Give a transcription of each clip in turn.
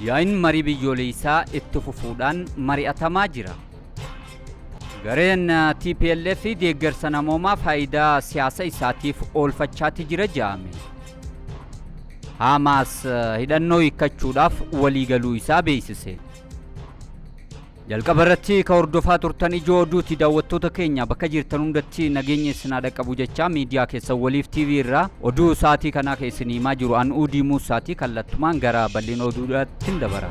Yaa'iin marii biyyoolessaa itti fufuudhaan mari'atamaa jira. Gareen TPLF deeggarsa namoomaa faayidaa siyaasa isaatiif oolfachaati jira jedhame. Haamaas hidhannoo hiikkachuudhaaf waliigaluu isaa beeksise. Jalqaba irratti ka hordofaa turtan ijoo oduuti. Daawwattoota keenya bakka jirtan hundatti nageenya isin haa dhaqqabu jechaa, miidiyaa keessan Waliif TV irraa oduu sa'aatii kanaa kan isin himaa jiru an Uudii Muusaatii. Kallattumaan gara bal'ina oduudhaatti dabara.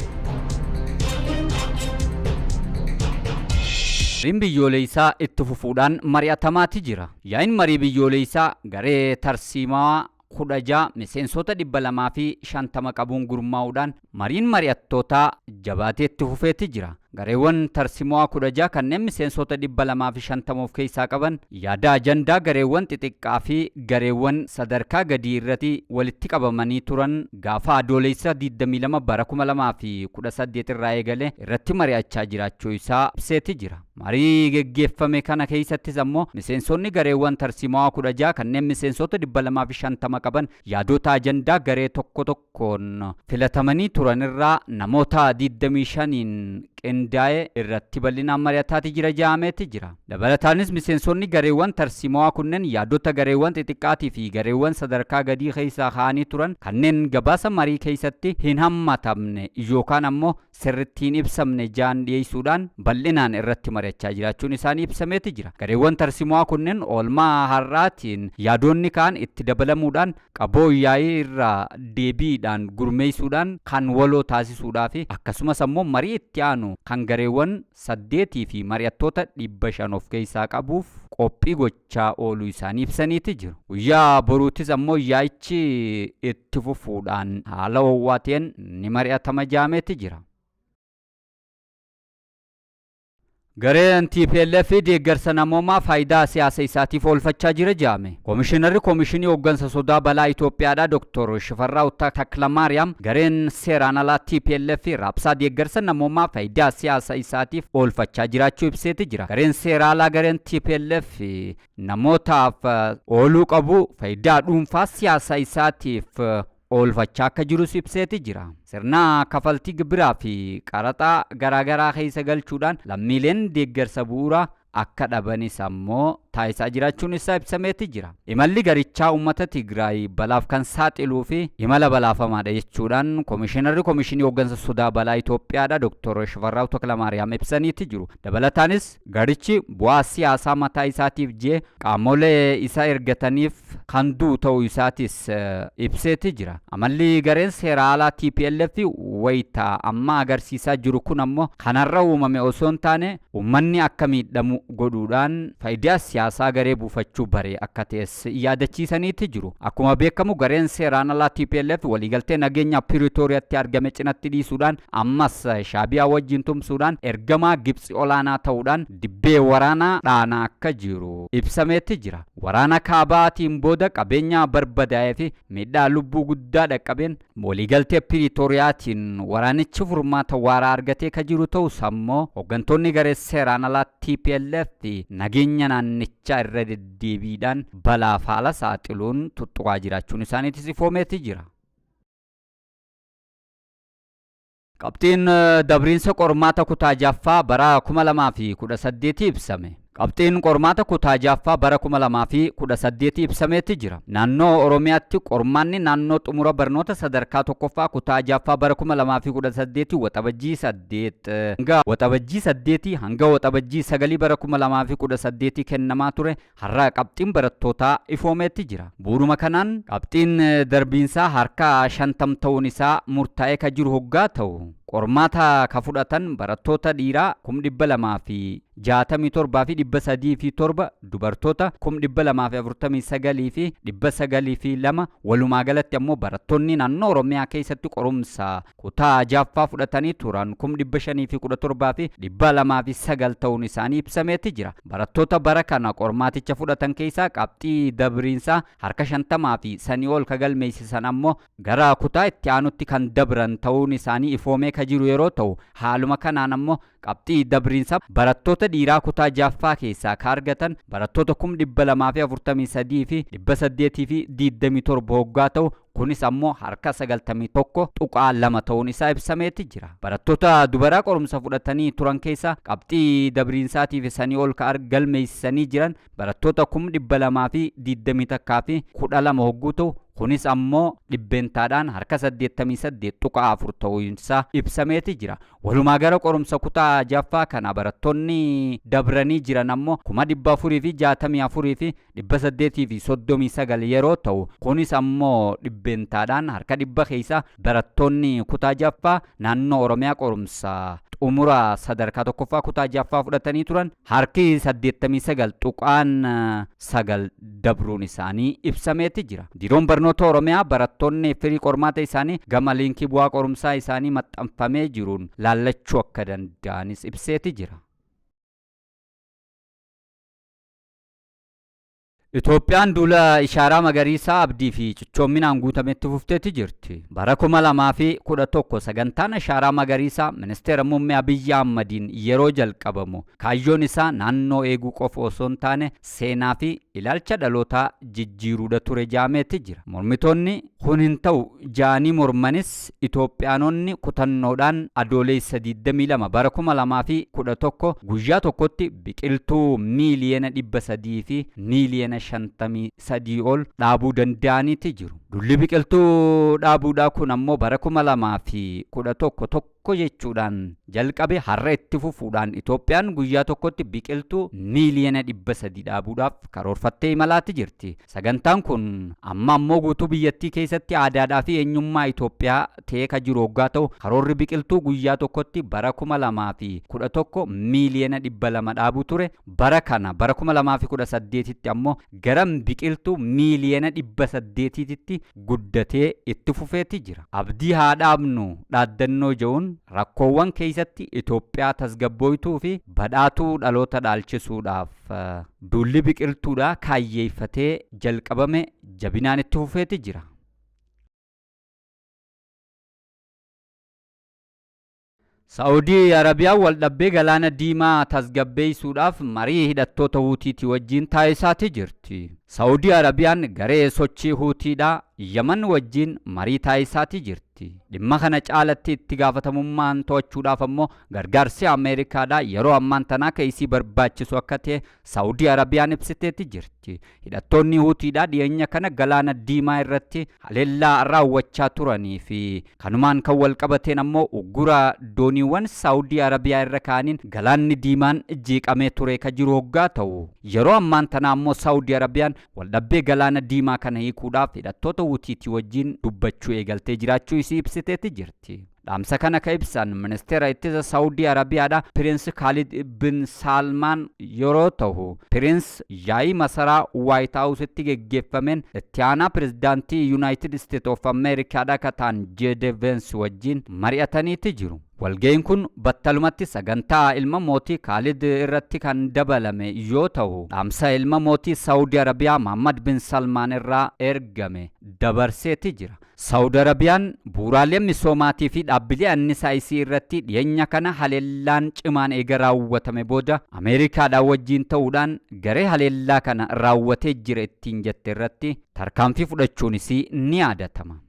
Mariin biyyoolessaa itti fufuudhaan mari'atamaati jira. Yaa'iin marii biyyoolessaa garee tarsiimaa 16 miseensota 250 qabuun gurmaa'uudhaan mariin mari'attootaa jabaatee itti fufeeti jira. Gareewwan tarsiimoo 16 kanneen miseensota 250 of keessaa qaban yaada ajandaa gareewwan xixiqqaa fi gareewwan sadarkaa gadii irratti walitti qabamanii turan gaafa Adoolessa 22 bara 2018 irraa eegale irratti mari'achaa jiraachuu isaa ibseeti jira. Marii geggeeffame kana keessattis ammoo miseensonni gareewwan tarsiimoo 16 kanneen miseensota 250 qaban yaadota ajandaa garee tokko tokkoon filatamanii turan irraa namoota 25n qindaa'e irratti bal'inaan mari'ataati jira jedhameeti jira. Dabalataanis miseensonni gareewwan tarsiimoo kunneen yaadota gareewwan xixiqqaatii fi gareewwan sadarkaa gadii keessaa ka'anii turan kanneen gabaasa marii keessatti hin hammatamne yookaan ammoo sirriitti hin ibsamne jaan dhiyeessuudhaan bal'inaan irratti mari'achaa jiraachuun isaanii ibsameeti jira. Gareewwan tarsiimoo kunneen oolmaa har'aatiin yaadonni kaan itti dabalamuudhaan qaboo yaa'ii irraa deebiidhaan gurmeessuudhaan kan waloo taasisuudhaa fi akkasumas ammoo marii itti aanu kan gareewwan 8 fi mari'attoota 500 of keessaa qabuuf qophii gochaa ooluu isaanii ibsaniiti jiru. Guyyaa boruutis ammoo yaa'ichi itti fufuudhaan haala ho'aa ta'een ni mari'atama jaameeti jira. Gareen TPLF deeggarsa namoomaa faayidaa siyaasa isaatiif oolfachaa jira jedhame. Komishinarri Komishinii Hooggansa Sodaa Balaa Itoophiyaadhaa Dr. Shifarraaw Taklamaariyaam gareen seeraan alaa TPLF raabsaa deeggarsa namoomaa faayidaa siyaasa isaatiif oolfachaa jiraachuu ibseeti jira. Gareen seera alaa gareen TPLF namootaaf ooluu qabu faayidaa dhuunfaa siyaasa isaatiif oolfachaa akka jirus ibseeti jira. Sirna kafaltii gibiraa fi qaraxaa garaagaraa keessa galchuudhaan lammiileen deeggarsa bu'uuraa akka dhabanis ammoo taasisaa jiraachuun isaa ibsameeti jira. Imalli garichaa uummata Tigraay balaaf kan saaxiluu fi imala balaafamaadha jechuudhaan Komishinarri Komishinii Hooggansa Sodaa Balaa Itoophiyaadha Dr. Shifarraaw Taklamaariyaam ibsaniiti jiru. Dabalataanis garichi bu'aa siyaasaa mataa isaatiif jee qaamolee isa ergataniif kan du'u ta'uu isaatis ibseeti jira. Amalli gareen seera alaa TPLF wayitaa amma agarsiisaa jiru kun ammoo kanarra uumame osoo hin taane uummanni akka miidhamu godhuudhaan faayidaa siyaasaa garee buufachuu bare akka ta'es yaadachiisaniiti jiru. Akkuma beekamu gareen seeraan alaa TPLF waliigaltee nageenya Piriitooriyaatti argame cinatti dhiisuudhaan ammas Shaabiyaa wajjin tumsuudhaan ergamaa Gibxi olaanaa ta'uudhaan dibbee waraanaa dhaanaa akka jiru ibsameeti jira. Waraana kaabaatiin booda qabeenya barbadaa'ee fi miidhaa lubbuu guddaa dhaqqabeen waliigaltee Piriitooriyaatiin waraanichi furmaata waaraa argatee ka jiru ta'us ammoo hooggantoonni garee seeraan alaa TPLF nageenya naannichaa irra deddeebiidhaan balaaf haala saaxiluun tuttuqaa jiraachuun isaaniitis ifoomeeti jira. Qabxiin dabriinsa qormaata kutaa jaffaa bara 2018 ibsame. Qabxiin qormaata kutaa jaffaa bara 2018 ibsameeti jira. Naannoo Oromiyaatti qormaanni naannoo xumura barnoota sadarkaa tokkoffaa kutaa jaffaa bara 2018 Waxabajjii 8 hanga Waxabajjii 8 hanga Waxabajjii 9 bara 2018 kennamaa ture har'a qabxiin barattootaa ifoomeetti jira. Bu'uuruma kanaan qabxiin darbiinsaa harka 50 ta'uun isaa murtaa'ee ka jiru hoggaa ta'u, qormaata ka fudhatan barattoota dhiiraa 267,307, dubartoota 249,902, walumaa galatti ammoo barattoonni naannoo Oromiyaa keessatti qorumsa kutaa jaffaa fudhatanii turan 517,209 ta'uun isaanii ibsameeti jira. Barattoota bara kana qormaaticha fudhatan keessaa qabxii dabriinsaa harka 50 fi sanii ol ka galmeessisan ammoo gara kutaa itti aanutti kan dabran ta'uun isaanii ifoomee ka jiru yeroo ta'u, haaluma kanaan ammoo qabxii dabriinsaa barattoota dhiiraa kutaa jaffaa keessaa ka argatan barattoota 243,827 hoggaa ta'u, kunis ammoo harka 91.2 ta'uun isaa ibsameeti jira. Barattoota dubaraa qorumsa fudhatanii turan keessa qabxii dabriinsaatiif sanii ol ka galmeessisanii jiran barattoota 221,012 hogguu ta'u, kunis ammoo dhibbeentaadhaan harka 88.4 ta'uunsaa ibsameeti jira. Walumaa gara qorumsa kutaa jaffaa kana barattoonni dabranii jiran ammoo 464,839 yeroo ta'u, kunis ammoo dhibbeentaadhaan harka 100 keessa barattoonni kutaa jaffaa naannoo Oromiyaa qorumsa xumura sadarkaa tokkoffaa kutaa jaffaa fudhatanii turan harki 89.9 dabruun isaanii ibsameeti jira. Biiroon Barnoota Oromiyaa barattoonni firii qormaata isaanii gama liinkii bu'aa qorumsaa isaanii maxxanfamee jiruun laallachuu akka danda'anis ibseeti jira. Itoophiyaan duula ishaaraa magariisaa abdii fi cichoominaan guutametti fufteeti jirti. Bara 2011 sagantaan ashaaraa magariisaa ministeera muummee Abiyyi Ahmadiin yeroo jalqabamu kaayyoon isaa naannoo eeguu qofa osoo hin taane seenaa fi ilaalcha dhalootaa jijjiiruudha ture jaameeti jira. Mormitoonni kun hin ta'u ja'anii mormanis Itoophiyaanonni kutannoodhaan Adoolessa 22 bara 2011 guyyaa tokkotti biqiltuu miiliyoona 300 fi miiliyoona 53 ol dhaabuu danda'aniiti jiru. Dulli biqiltuu dhaabuudhaa kun ammoo bara 2011 tokko jechuudhaan jalqabe har'a itti fufuudhaan Itoophiyaan guyyaa tokkotti biqiltuu miiliyoona 300 dhaabuudhaaf karoorfattee imalaatti jirti. Sagantaan kun amma ammoo guutuu biyyattii keessatti aadaadhaa fi eenyummaa Itoophiyaa ta'ee kan jiru hoggaa ta'u, karoorri biqiltuu guyyaa tokkotti bara 2011 miiliyoona 200 dhaabuu ture. Bara kana bara 2018tti ammoo gara biqiltuu miiliyoona 800tti guddatee itti fufeeti jira. Abdii haa dhaabnu dhaaddannoo je'uun rakkoowwan keessatti Itoophiyaa tasgabbooytuu fi badhaatuu dhaloota dhaalchisuudhaaf duulli biqiltuudhaa kaayyeeffatee jalqabame jabinaan itti fufeeti jira. Saa'udii Arabiyaan waldhabbii galaana diimaa tasgabbeessuudhaaf marii hidhattoota Huutiitii wajjin taasisaati jirti. Saa'udii Arabiyaan garee sochii Huutiidhaa Yaman wajjin marii taasisaati jirti. Dhimma kana caalatti itti gaafatamummaan to'achuudhaaf ammoo gargaarsi Ameerikaadhaa yeroo ammaan tanaa akka isii barbaachisu akka ta'e Saa'udii Arabiyaan ibsiteeti jirti. Hidhattoonni Huutiidhaa dhiyeenya kana galaana diimaa irratti haleellaa raawwachaa turanii fi kanumaan kan wal qabateen ammoo uggura dooniiwwan Saawudii Arabiyaa irra kaa'aniin galaanni diimaan jeeqamee ture ka jiru hoggaa ta'u, yeroo ammaan tana ammoo Saawudii Arabiyaan waldhabbii galaana diimaa kana hiikuudhaaf hidhattoota Huutiitii wajjin dubbachuu eegaltee jiraachuu isii ibsiteeti jirti. Dhaamsa kana ka ibsan ministeera ittisa Saawudii Arabiyaadha Piriins Khalid bin Salmaan yeroo ta'u, Piriins yaa'ii masaraa Waayit Haawusitti geggeeffameen itti aanaa pirezidaantii Yuunaayitid Isteet of Ameerikaadha ka ta'an J.D. Vance wajjin mari'ataniiti jiru. Walga'iin kun battalumatti sagantaa ilma mootii Khalid irratti kan dabalame yoo ta'u, dhaamsa ilma mootii Saawudii Arabiyaa Muhammad bin Salmaan irraa ergame dabarseeti jira. Saawud Arabiyaan bu'uuraalee misoomaatii fi dhaabbilee annisaa isii irratti dhiyeenya kana haleellaan cimaan eega raawwatame booda Ameerikaadhaan wajjin ta'uudhaan garee haleellaa kana raawwatee jira ittiin jette irratti tarkaanfii fudhachuun isii ni yaadatama.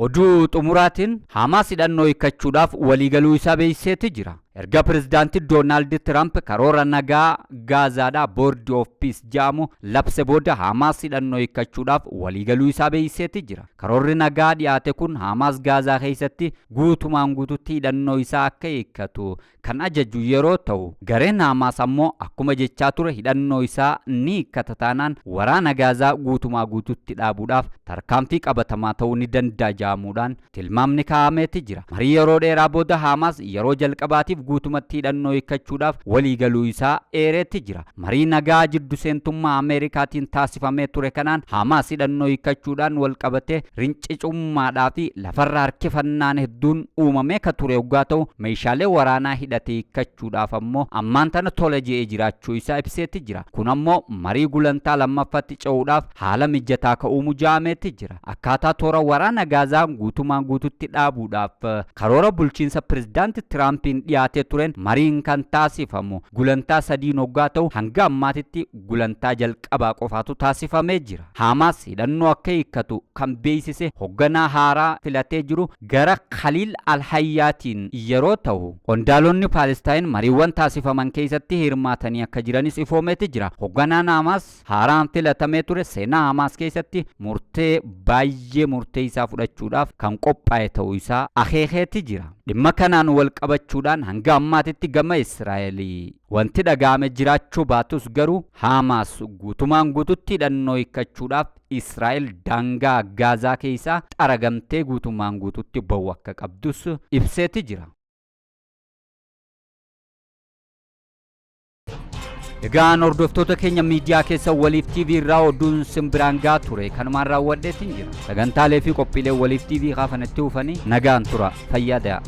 Oduu xumuraatiin Hamaas hidhannoo hiikkachuudhaaf waliigaluu isaa beeksiseeti jira. Erga pirezidaantii Doonaald Tiraamp karoora nagaa Gaazaadhaa Board of Peace jedhamu labse booda Hamaas hidhannoo hiikkachuudhaaf waliigaluu isaa beeksiseeti jira. Karoorri nagaa dhiyaate kun Hamaas Gaazaa keessatti guutumaan guututti hidhannoo isaa akka hiikkatu kan ajaju yeroo ta'u, gareen Hamaas ammoo akkuma jechaa ture hidhannoo isaa ni hiikkata taanaan waraana Gaazaa guutumaa guututti dhaabuudhaaf tarkaanfii qabatamaa ta'uu ni danda'a jedhamuudhaan tilmaamni kaa'ameeti jira. Marii yeroo dheeraa booda Hamaas yeroo jalqabaatiif guutumatti hidhannoo hiikkachuudhaaf waliigaluu isaa eereeti jira. Marii nagaa jiddu seentummaa Ameerikaatiin taasifamee ture kanaan Hamaas hidhannoo hiikkachuudhaan wal qabatee rincicummaadhaa fi lafarra harkifannaan hedduun uumamee ka ture hoggaa ta'u, meeshaalee waraanaa hidhate hiikkachuudhaaf ammoo ammaan tana tola je'ee jiraachuu isaa ibseeti jira. Kun ammoo marii gulantaa lammaffaatti ce'uudhaaf haala mijataa ka uumu ja'ameeti jira. Akkaataa toora waraana Gaazaa guutumaan guututti dhaabuudhaaf karoora bulchiinsa pirezidaanti Tiraampiin dhiyaate dhiyaatee tureen mariin kan taasifamu gulantaa sadiin hoggaa ta'u, hanga ammaatitti gulantaa jalqabaa qofaatu taasifamee jira. Haamaas hidhannoo akka hiikkatu kan beeksise hoogganaa haaraa filatee jiru gara Khaliil Alhayyaatiin yeroo ta'u, qondaalonni Paalestaayin mariiwwan taasifaman keessatti hirmaatanii akka jiranis ifoomeeti jira. Hoogganaan Haamaas haaraan filatamee ture seenaa Haamaas keessatti murtee baay'ee murteessaa fudhachuudhaaf kan qophaa'e ta'uu isaa akeekeeti jira. Dhimma kanaan wal qabachuudhaan hanga ammaatitti gama Israa'el wanti dhaga'ame jiraachuu baatus, garuu Haamaas guutumaan guututti hidhannoo hiikkachuudhaaf Israa'el daangaa Gaazaa keessaa xaragamtee guutumaan guututti ba'u akka qabdus ibseeti jira. Egaan hordoftoota keenya, miidiyaa keessa Waliif TV irraa oduun simbiraan gaa ture kanumaan raawwadheetiin jira. Sagantaalee fi qophiilee Waliif TV kaafanatti hufanii nagaan tura, fayyaa da'a.